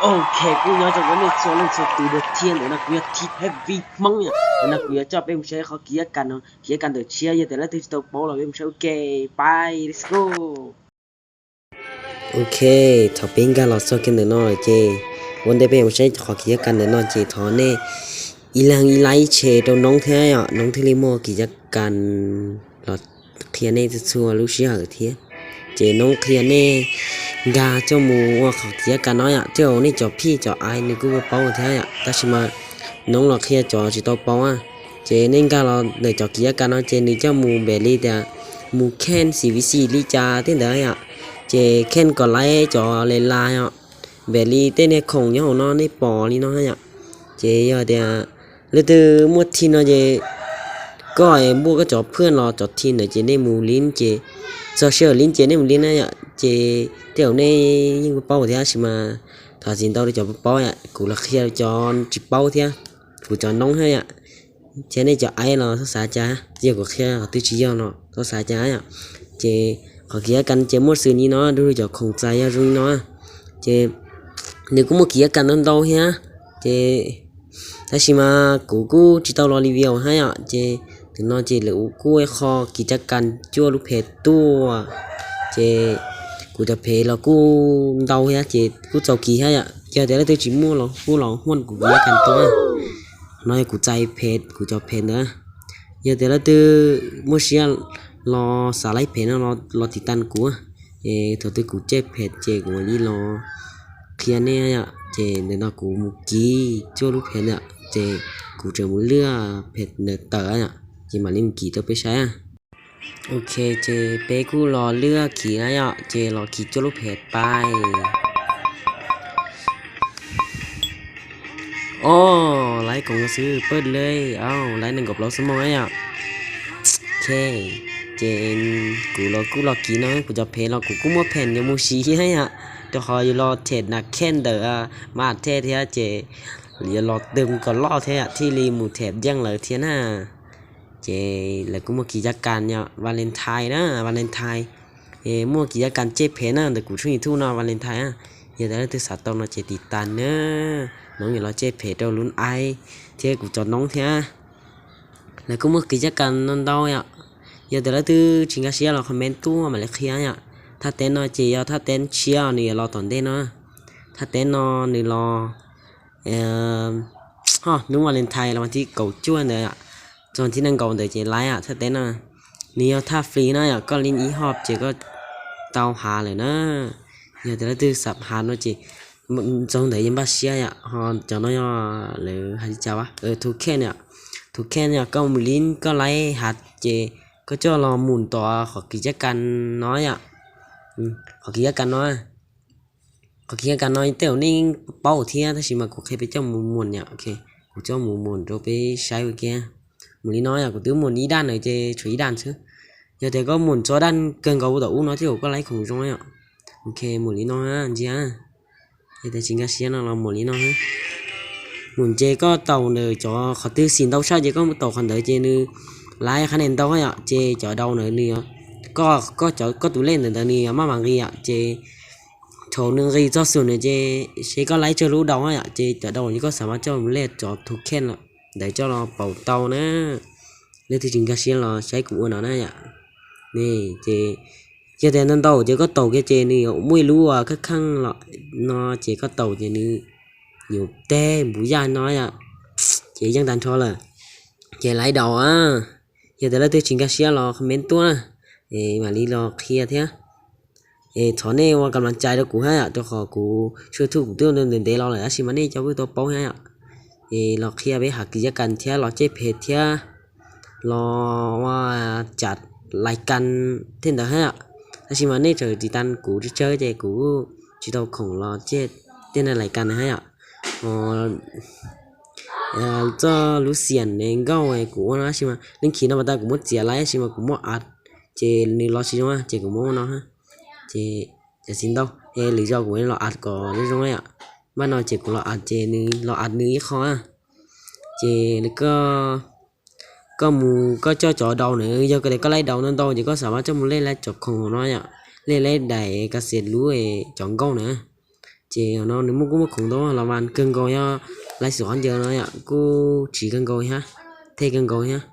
Ok, kuj nyob zoo nej txhua leej txhua tus dua thiab. Ntawm no kuv yog Tib Heavy Hmoob yom. Ntawm no kuv yuav coj peb mus saib qhov kis yav kas no, kis yav kas ntawm tshiab. Yog tias leej twg tsis tau paub los peb mus saib ua ke. Bye, let's go. Ok, thaum peb nkag los txog kiag ntawm no ces ua ntej peb yuav mus saib qhov kis yav kas ntawm no ces thov nej ib leeg ib like ib share rau Noob thiab yom, Noob thiaj li muaj kis yav kas los qhia nej txhua txhua lub sij hawm thiab. Ces Noob qhia nej nkag coj mus ua qhov kis yav kas no yom, tej zaum nej cov phij cov ai nws kuj paub thiab yom, tab sis mas Noob los qhia cov tsis tau paub. Ces nej nkag los ntawm cov kis yav kas no ces nws coj mus npem li tias mus kheej xis viv xis li cas tej ntawd yom. Ces kheej kom laib cov le las yom, npem li tej niag khoom nyob hauv no nej pom li no yom. Ces yog tias leej twg muaj thij no ces koj npuaj koj cov phwj los cov thij ntawd ces nej mus lib ces txog sij hawm lib ces nej mus lib na yom. Ces tej zaum nej yeej paub thiab tab sis mas thov txim ntau rau cov paub yom, kuv los qhia cov tsis paub thiab, kuv cov Noob thiab yom. Thiab nej cov ai los txhob xav cas, yog kuv qhia qhov twg tsis yog los txhob xav cas yom. Ces qhov kis yav kas ces muaj xws li no, du lug cov khoom txais yog zoo li no. Ces nws kuj muaj kis yav kas ntau ntau thiab. Ces tab sis mas kuv kuj tsis tau los li vias hab yom. Ces tus no ces lawv kuj ua qho kis yav kas cuaj lub phem tuaj. Ces kuv cov phem los kuj ntau thiab ces kuj txaus kis thiab yom. Yog tias leej twg tsis muaj los kuj los huaj kuv kis yav kas tuaj. No yog kuv txais phem, kuv cov phem ntawd. Yog tias leej twg muaj siab los xav laib phem no los tiv tas kuv. Es thaum twg kuv tsej phem ces kuv mam li los qhia nej yom. Ces ntawm no kuv mus kis cuaj lub phem yom, ces kuv tseem mus lwaj phem ntawm tawm yom, ces mam li mus kis rau peb saib. Ok, ces peb kuj los lwaj kis na yom, ces los kis cuaj lub phem pais. Os, laib koom xwb pawg le, laib nees nkaum plaub xuab moos na yom. Ok, ces kuv los kuj los kis no, kuv cov phem los kuv kuj muaj phem yuav mus siv thiab yom, rau qhov yuav los them nas kheej ntawm mas them thiab ces yuav los tw kom loj thiab yom, thiaj li mus them yeej lawv thiab na. Ces lawv kuj muaj kis yav kas yom, Valentine na, Valentine. Muaj kis yav kas tsej phem na ntawm kuv tshooj YouTube no Valentine na. Yog tias leej twg xav tau no ces tiv tas na. Noob yuav los tsej phem rau lub aib thiab kuv cov noob thiab. Lawv kuj muaj kis yav kas no ntau yom. Yog tias leej twg tsis nkag siab los comment tuaj mam li qhia yom. Thaj teb no ces yog thaj teb tshiab nws yuav los tom ntej no. Thaj teb no nws los ho hnub Valentine los vas thib kaum cuaj ntawd, txog thib nees nkaum ntawd ces laib thaj teb no. Nws yog thaj free no yom, koj lib ib hop ces koj tau hav lawm na. Yog tias leej twg xav hav no ces txog ntawd yeej npaj siab yom. Ho cov no yog lawv hais li cas, token yom. Token yog koj mus lib koj laib hav ces koj coj los mus tom qhov kis yav kas no yom. Qhov kis yav kas no, qhov kis yav kas no tej zaum nej paub thiab tab sis mas kuv qhia peb coj mus mus yom. Kuv coj mus mus rau peb saib ua ke. Mus li no yom, kuv twb mus ib daj na ces tshuav ib daj xwb. Yog tias koj mus txog daj kawg nkaus tom ub no tej zaum koj laib khoom zoo yom. Ok, mus li no ntsia. Yog tias tsis nkag siab no los mus li no. Mus ces koj taus ntawm cov qhov twg xim ntau tshaj ces koj taus qhov ntawd ces nws laib qhab ntawd ntau yom, ces cov daus ntawd nws, koj cov, koj tus lej ntawm ntawd nws maj mam nqis yom, ces thaum nws nqis txog xum na ces seb koj laib tsawg lub daus yom, ces cov daus ces koj xav mas coj mus lej cov token ntawd coj los pauv tau na. Leej twg tsis nkag siab los saib kuv ua no na yom. Ces yog tias ntau ntau ces koj taus kiag ces nws yuav muaj ib lub kheej kheej los no ces koj taus ces nws yuav teg npuv yaj no yom. Ces yeej tag nrho lawm. Ces laib daus a. Yog tias leej twg tsis nkag siab los comment tuaj na, mam li los qhia thiab. Es thov nej ua kam las cai rau kuv thiab yom, rau qhov kuv tshuaj thuj kuv twb ntev ntev los lawm tab sis mas nej cov kuj tau paub thiab yom. Es los qhia peb hav kis yav kas thiab los tsej phem thiab los ua cas lais kas thiab ntawd thiab yom. Tab sis mas nej tseem tiv tas kuv tsawg tsawg ces kuv tsis tau khoom los tsej tej no lais kas thiab yom. Txoj lub xiam nkauj kuv ua no tab sis mas leej khis no mas tas kuv muab txiav lawm tab sis mas kuv muab ad ces nws los tsis zoo ces kuv muab ua no. Ces cov txiv ntau es lwm zaus kuv los ad kom zoo zoo yom. Npaj no ces kuv los ad ces nws los ad nws ib qho. Ces koj mus koj coj cov daus na, yog tias koj laib daus ntau ntau ces koj xav mas coj mus lej laib cov khoom no yom, lej laib daim kas xes lub cov nkauj na. Ces no nws muaj kuj muaj khoom ntau los mas kawg nkaus, yog laib xim qhov ncaws no yom kuj tsiv kawg nkaus thiab, thej kawg nkaus thiab.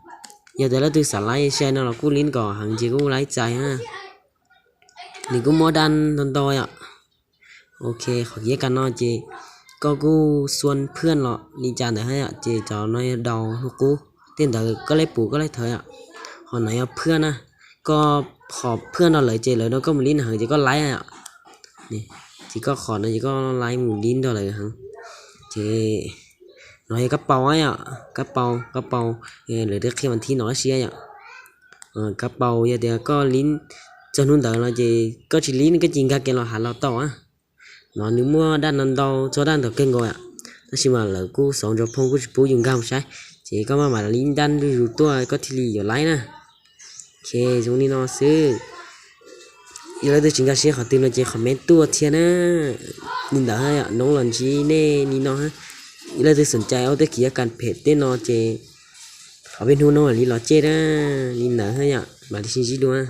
Yog tias leej twg xav laib sai no los kuj lib kom heev ces kuj laib txais na. Nws kuj muaj daj ntau ntau yom. Ok, qhov kiv ka no ces koj kuj xuas phwaj los li cas ntawd yom, ces cov no yog daus hnub qub, tej ntawd koj lej pum koj lej thawv yom. Qhov no yog phwaj na, koj qhov phwaj no lawm ces lawv no koj mus lib heev ces koj laib yom. Ces koj qhov no ces koj laib mus lib nrog lawv heev. Ces no yog kab paus yom, kab paus, kab paus, lawv twb qhia mas thib no siab yom. Kab paus yog tias koj lib txog hnub ntawd no ces koj tsis lib koj cia nkag kiag los hav los tau. No nws muaj daj no ntau txog daj ntau kawg nkaus yom. Tab sis mas lawv kuj xauv ntsoov phooj kuj tsis pub yus nkag mus saib, ces koj maj mam lib daj ntuj zus tuaj koj thiaj li yuav laib na. Ok, zoo li no xwb. Yog leej twg tsis nkag siab qhov twg no ces comment tuaj thiab na. Li ntawd yom, noob los ntsib nej li no. Yog leej twg xom cai ua tej kiv ka phem tej no ces qhov peb hnub no mam li los cem na. Li ntawd yom, mam li sib ntsib dua.